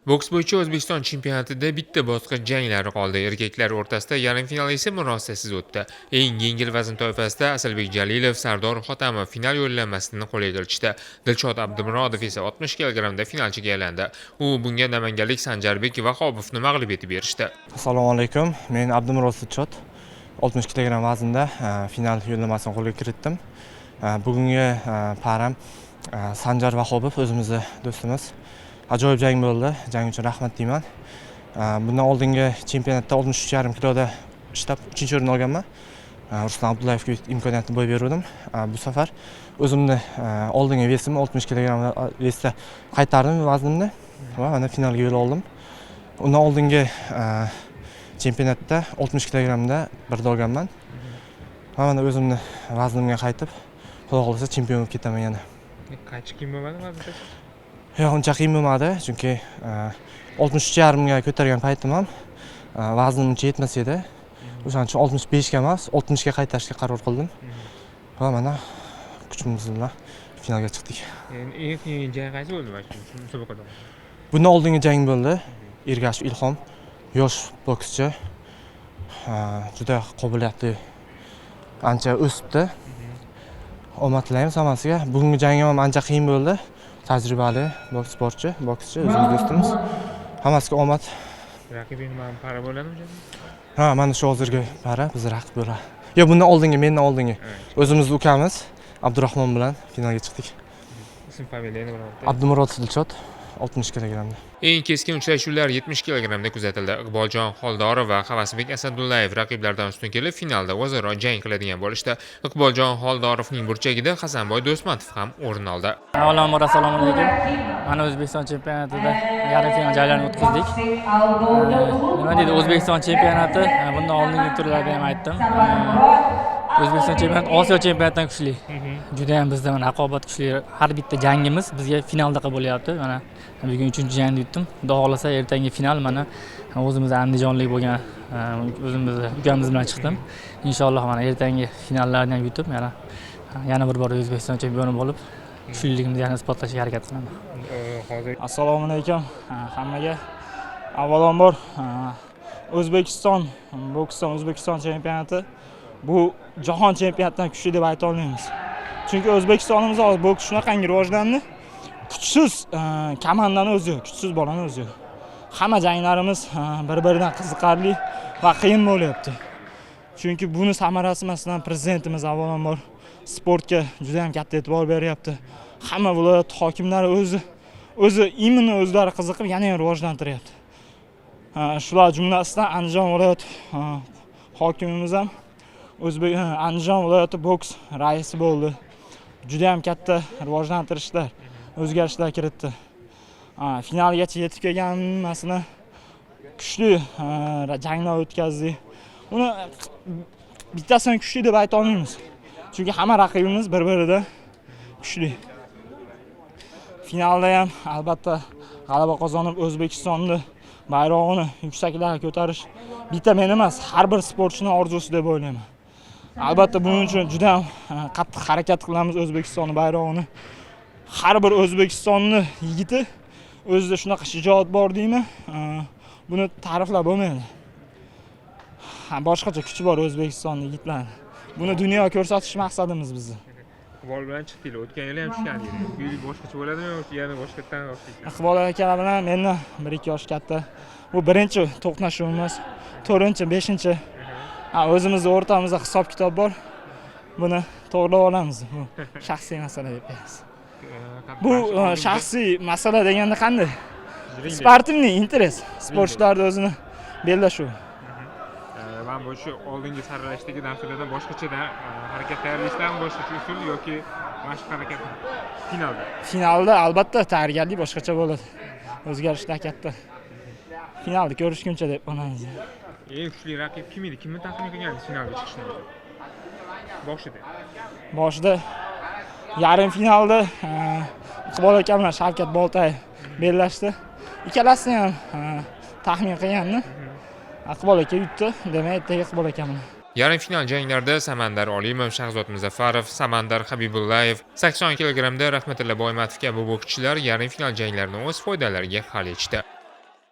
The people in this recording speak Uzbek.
Boks bo'yicha O'zbekiston chempionatida bitta bosqich janglari qoldi. Erkaklar o'rtasida yarim final esa murosasiz o'tdi. Eng yengil vazn toifasida Asalbek Jalilov, Sardor Xotamov final yo'llanmasini qo'lga kiritishdi. Dilshod Abdumurodov esa 60 kilogrammda finalchiga aylandi. U bunga namanganlik Sanjarbek Vahobovni mag'lub etib erishdi. Assalomu alaykum. Men Abdumurod Dilshod. 60 kilogramm vaznda final yo'llanmasini qo'lga kiritdim. Bugungi param Sanjar Vahobov, o'zimizni do'stimiz. Ajoyib jang bo'ldi. Jang uchun rahmat deyman. Bundan oldingi chempionatda 63,5 kiloda ishlab 3-o'rin olganman. Ruslan Abdullayevga imkoniyatni boy beruvdim. Bu safar o'zimni oldingi вес imni, 60 kilogramm вес da qaytardim vaznimni va mana finalga yo'l oldim. Undan oldingi chempionatda 60 kilogrammda birda olganman va mana o'zimni vaznimga qaytib, xudo xohlasa, chempion bo'lib ketaman yana. Qaytish qiyin bo'lmadimi vazn tashlash? Yo'q, uncha qiyin bo'lmadi, chunki 63,5 ga ko'targan paytim ham vaznim uncha yetmas edi. O'shaning uchun 65 ga emas, 60 ga qaytarishga qaror qildim va mana kuchimiz bilan finalga chiqdik. Endi eng qiyin jang qaysi bo'ldi mana shu musobaqada? Bundan oldingi jang bo'ldi. Ergashev Ilhom, yosh bokschi, juda qobiliyatli, ancha o'sibdi. Omad tilaymiz hammasiga. Bugungi jangim ham ancha qiyin bo'ldi. Tajribali boks sportchi, bokschi, o'zimiz do'stimiz. Hammasiga omad. Raqibing nima, para bo'ladimi o'shanda? Ha, mana shu hozirgi para bizni raqib bo'ladi. Yo'q, bundan oldingi, mendan oldingi o'zimizni ukamiz Abdurahmon bilan finalga chiqdik. Ism, familiyani bilaman. Abdumurod Dilshod, 60 kilogrammda. Eng keskin uchrashuvlar 70 kilogrammda kuzatildi. Iqboljon Xoldorov va Havasbek Asadullayev raqiblardan ustun kelib, finalda o'zaro jang qiladigan bo'lishdi. Iqboljon Xoldorovning burchagida Hasanboy Do'stmatov ham o'rin oldi. Avvalambor, assalomu alaykum. Mana, O'zbekiston chempionatida yarim final janglarini o'tkazdik. Nima deydi, O'zbekiston chempionati, bundan oldingi turlarda ham aytdim. O'zbekiston chempionati Osiyo chempionatidan kuchli. Juda ham bizda mana raqobat kuchli. Har bitta jangimiz bizga finaldaqa bo'lyapti. Mana, bugun uchinchi jangni yutdim. Xudo xohlasa, ertangi final, mana, o'zimiz andijonlik bo'lgan o'zimizni ukamiz bilan chiqdim. Inshaalloh, mana, ertangi finallarni ham yutib, yana bir bor O'zbekiston chempioni bo'lib, kuchliligimizni yana isbotlashga harakat qilaman. Hozir Assalomu alaykum hammaga. Avvalambor, O'zbekiston boksdan O'zbekiston chempionati bu jahon chempionatidan kuchli deb ayta olmaymiz, chunki O'zbekistonimizda hozir boks shunaqangi rivojlandi, kuchsiz komandani o'zi yo'q, kuchsiz bolani o'zi yo'q. Hamma janglarimiz bir biridan qiziqarli va qiyin bo'lyapti, chunki buni samarasi, masalan, prezidentimiz avvalambor sportga juda ham katta e'tibor beryapti. Hamma viloyat hokimlari o'zi именно o'zlari qiziqib, yana ham rivojlantiryapti. Shular jumlasidan Andijon viloyat hokimimiz ham o'zbek Andijon viloyati boks raisi bo'ldi. Juda ham katta rivojlantirishlar, o'zgarishlar kiritdi. Finalgacha yetib kelgan, masalan, kuchli janglar o'tkazdik. Uni bittasini kuchli deb ayta olmaymiz, chunki hamma raqibimiz bir biridan kuchli. Finalda ham albatta g'alaba qozonib, O'zbekistonni bayrog'ini yuksaklarga ko'tarish bitta men emas, har bir sportchini orzusi deb o'ylayman. Albatta, buning uchun juda ham qattiq harakat qilamiz. O'zbekistonni bayrog'ini, har bir O'zbekistonni yigiti o'zida shunaqa shijoat bor deymi, buni ta'riflab bo'lmaydi. Ha, boshqacha kuchi bor O'zbekistonni yigitlarni. Buni dunyoga ko'rsatish maqsadimiz bizni. Iqbol bilan chiqdinglar. O'tgan yili ham tushgandinglar. Bu yil boshqacha bo'ladimi yoki yana boshqatdan boshlaysan? Iqbol akalar bilan mendan 1-2 yosh katta. Bu birinchi to'qnashuvimiz, to'rtinchi, beshinchi. Ha, o'zimizni o'rtamizda hisob kitob bor, buni to'g'irlab olamiz. Bu shaxsiy masala deb qo'yamiz. Bu shaxsiy masala deganda qanday, спортивный интерес, sportchilarni o'zini bellashuvi. Man bu shu oldingi saralashdagi narsalardan boshqachada harakat tayyorlashdan, boshqacha usul yoki mashq harakat finalda? Finalda albatta tayyorgarlik boshqacha bo'ladi, o'zgarishlar katta. Finalda ko'rishguncha deb qolamiz. Eng kuchli raqib kim edi? Kimni taxmin qilgandingiz finalga chiqishini boshida? Boshida yarim finalda Iqbol aka bilan Shavkat Boltayev bellashdi. Ikkalasini ham taxmin qilgandim. Iqbol aka yutdi, demak, ertaga Iqbol aka bilan. Yarim final janglarida Samandar Olimov, Shahzod Muzaffarov, Samandar Habibullayev, 80 kilogrammda Rahmatilla Boymatov kabi bokschilar yarim final janglarini o'z foydalariga hal etishdi.